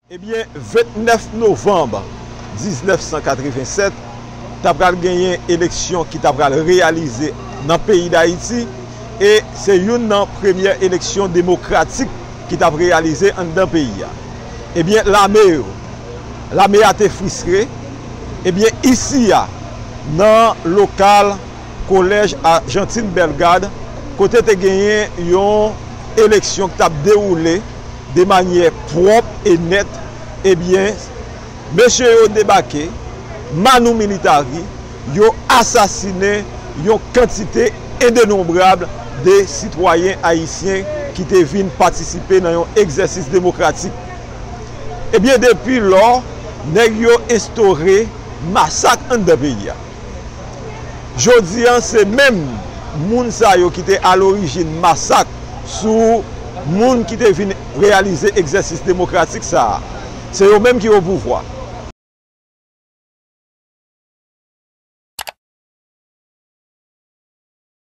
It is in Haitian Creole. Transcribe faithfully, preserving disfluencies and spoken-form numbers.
Ebyen, vennèf novanm diznèf san katrevennsèt, ta pral genyen eleksyon ki ta pral reyalize nan peyi Dayiti, e se youn nan premyè eleksyon demokratik ki t ap reyalize anndan peyi a. Ebyen, lame yo, lame a te fristre. Ebyen, isi a, nan lokal Kolèj Argentine Bellegarde, kote te genyen yon eleksyon ki t ap dewoule de manyè pwòp e nèt, ebyen, mesye yo debake, Manu Militari, yo asasinen yon kantite endenonbrab de sitwayen ayisyen ki te vin patisipe nan yon egzèsis demokratik. Ebyen, depi lò, nèg yo enstore masak anndan peyi a. Jodi a, se menm moun sa yo ki te alorijin masak sou moun ki te vin reyalize egzèsis demokratik sa a. Se yo menm ki o pouvwa.